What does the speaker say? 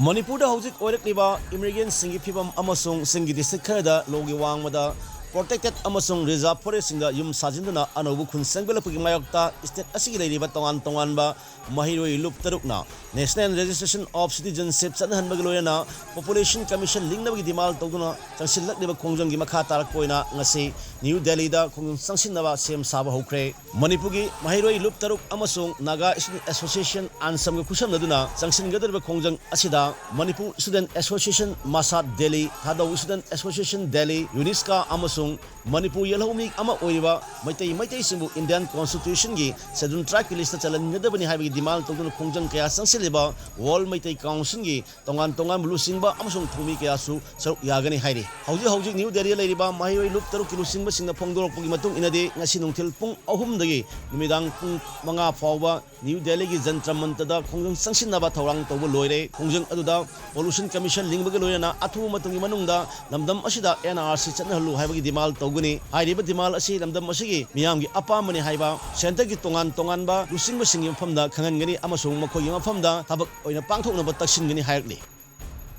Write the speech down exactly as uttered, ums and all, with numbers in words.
ꯃꯅꯤꯄꯨꯔꯗ ꯍꯧꯖꯤꯛ ꯑꯣꯏꯔꯛꯂꯤꯕ ꯏꯃꯤꯒ꯭ꯔꯦꯟꯁꯤꯡꯒꯤ ꯐꯤꯕꯝ ꯑꯃꯁꯨꯡ ꯆꯤꯡꯒꯤ ꯗꯤꯁꯇ꯭ꯔꯤꯛ ꯈꯔꯗ ꯂꯣꯒꯤ ꯋꯥꯡꯃꯗ ꯄ꯭ꯔꯣꯇꯦꯛꯇꯦꯗ ꯑꯃꯁꯨꯡ ꯔꯤꯖꯥꯔꯚ ꯐꯣꯔꯦꯁꯁꯤꯡꯗ ꯌꯨꯝ ꯁꯥꯖꯤꯟꯗꯨꯅ ꯑꯅꯧꯕ ꯈꯨꯟ ꯁꯦꯝꯒꯠꯂꯛꯄꯒꯤ ꯃꯥꯌꯣꯛꯇ ꯁ꯭ꯇꯦꯠ ꯑꯁꯤꯒꯤ ꯂꯩꯔꯤꯕ ꯇꯣꯉꯥꯟ ꯇꯣꯉꯥꯟꯕ ꯃꯍꯩꯔꯣꯏ ꯂꯨꯞ ꯇꯔꯨꯛꯅ National Registration of Citizenship ꯆꯠꯅꯍꯟꯕꯒ ꯂꯣꯏꯅꯅ Population Commission ꯂꯤꯡꯅꯕꯒꯤ ꯗꯤꯃꯥꯟ ꯇꯧꯗꯨꯅ ꯆꯪꯁꯤꯜꯂꯛꯂꯤꯕ ꯈꯣꯡꯖꯪꯒꯤ ꯃꯈꯥ ꯇꯥꯔꯛꯄ ꯑꯣꯏꯅ ꯉꯁꯤ ꯅ꯭ꯌꯨ ꯗꯦꯜꯂꯤꯗ ꯈꯣꯡꯖꯪ ꯆꯪꯁꯤꯟꯅꯕ ꯁꯦꯝ ꯁꯥꯕ ꯍꯧꯈ꯭ꯔꯦ꯫ ꯃꯅꯤꯄꯨꯔꯒꯤ ꯃꯍꯩꯔꯣꯏ ꯂꯨꯞ ꯇꯔꯨꯛ ꯑꯃꯁꯨꯡ ꯅꯥꯒꯥ ꯁ꯭ꯇꯨꯗꯦꯟꯠ ꯑꯦꯁꯣꯁꯤꯌꯦꯁꯟ ꯑꯟꯁꯝꯒ ꯈꯨꯠꯁꯝꯅꯗꯨꯅ ꯆꯪꯁꯤꯟꯒꯗꯧꯔꯤꯕ ꯈꯣꯡꯖꯪ ꯑꯁꯤꯗ ꯃꯅꯤꯄꯨꯔ ꯁ꯭ꯇꯨꯗꯦꯟꯠ ꯑꯦꯁꯣꯁꯤꯌꯦꯁꯟ ꯃꯁꯥꯠ ꯗꯦꯜꯂꯤ, ꯊꯥꯗꯧ ꯁ꯭ꯇꯨꯗꯦꯟꯠ ꯑꯦꯁꯣꯁꯤꯌꯦꯁꯟ ꯗꯦꯜꯂꯤ, ꯌꯨꯅꯤꯁꯀꯥ ꯑꯃꯁꯨꯡ ꯃꯅꯤꯄꯨꯔ ꯌꯦꯜꯍꯧꯃꯤ ꯑꯃ ꯑꯣꯏꯔꯤꯕ ꯃꯩꯇꯩ ꯃꯩꯇꯩꯁꯤꯡꯕꯨ ꯏꯟꯗꯤꯌꯥꯟ ꯀꯣꯟꯁꯇꯤꯇ꯭ꯌꯨꯁꯟꯒꯤ ꯁꯦꯗꯨꯜ ꯇ꯭ꯔꯥꯏꯕꯀꯤ ꯂꯤꯁꯇ ꯆꯜꯍꯟꯒꯗꯕꯅꯤ ꯍꯥꯏꯕꯒꯤ ꯗꯤꯃꯥꯟ ꯇꯧꯗꯨꯅ ꯈꯣꯡꯖꯪ ꯀꯌꯥ ꯆꯪꯁꯤꯜꯂꯤꯕ ꯋꯥꯔꯜ ꯃꯩꯇꯩ ꯀꯥꯎꯟꯁꯤꯜꯒꯤ ꯇꯣꯉꯥꯟ ꯇꯣꯉꯥꯟꯕ ꯂꯨꯆꯤꯡꯕ ꯑꯃꯁꯨꯡ ꯊꯧꯃꯤ ꯀꯌꯥꯁꯨ ꯁꯔꯨꯛ ꯌꯥꯒꯅꯤ ꯍꯥꯏꯔꯤ꯫ ꯍꯧꯖꯤꯛ ꯍꯧꯖꯤꯛ ꯅ꯭ꯌꯨ ꯗꯦꯜꯂꯤꯗ ꯂꯩꯔꯤꯕ ꯃꯍꯩꯔꯣꯏ ꯂꯨꯞ ꯇꯔꯨꯛꯀꯤ ꯂꯨꯆꯤꯡꯕꯁꯤꯡꯅ ꯐꯣꯡꯗꯣꯔꯛꯄꯒꯤ ꯃꯇꯨꯡ ꯏꯟꯅꯗꯤ, ꯉꯁꯤ ꯅꯨꯡꯊꯤꯜ ꯄꯨꯡ ꯑꯍꯨꯝꯗꯒꯤ ꯅꯨꯃꯤꯗꯥꯡ ꯄꯨꯡ ꯃꯉꯥ ꯐꯥꯎꯕ ꯅ꯭ꯌꯨ ꯗꯦꯜꯂꯤꯒꯤ ꯖꯟꯇ꯭ꯔ ꯃꯟꯇ꯭ꯔꯗ ꯈꯣꯡꯖꯪ ꯆꯪꯁꯤꯟꯅꯕ ꯊꯧꯔꯥꯡ ꯇꯧꯕ ꯂꯣꯏꯔꯦ꯫ ꯈꯣꯡꯖꯪ ꯑꯗꯨꯗ ꯄꯣꯂꯨꯁꯟ ꯀꯃꯤꯁꯟ ꯂꯤꯡꯕꯒ ꯂꯣꯏꯅꯅ ꯑꯊꯨꯕ ꯃꯇꯝꯒꯤ ꯃꯅꯨꯡꯗ ꯂꯝꯗꯝ ꯑꯁꯤꯗ ꯑꯦꯟ ꯑꯥꯔ ꯁꯤ ꯆꯠꯅꯍꯜꯂꯨ ꯍꯥꯏꯕꯒꯤ ꯗꯤꯃꯥꯟ ꯇꯧꯒꯅꯤ꯫ ꯍꯥꯏꯔꯤꯕ ꯗꯤꯃꯥꯟ ꯑꯁꯤ ꯂꯝꯗꯝ ꯑꯁꯤꯒꯤ ꯃꯤꯌꯥꯝꯒꯤ ꯑꯄꯥꯝꯕꯅꯤ ꯍꯥꯏꯕ ꯁꯦꯟꯇꯔꯒꯤ ꯇꯣꯉꯥꯟ ꯇꯣꯉꯥꯟꯕ ꯂꯨꯆꯤꯡꯕꯁꯤꯡꯒꯤ ꯃꯐꯝꯗ ꯈꯪꯍꯟꯒꯅꯤ ꯑꯃꯁꯨꯡ ꯃꯈꯣꯏꯒꯤ ꯃꯐꯝꯗ ꯊꯕꯛ ꯑꯣꯏꯅ ꯄꯥꯡꯊꯣꯛꯅꯕ ꯇꯛꯁꯤꯟꯒꯅꯤ ꯍꯥꯏꯔꯛꯂꯤ꯫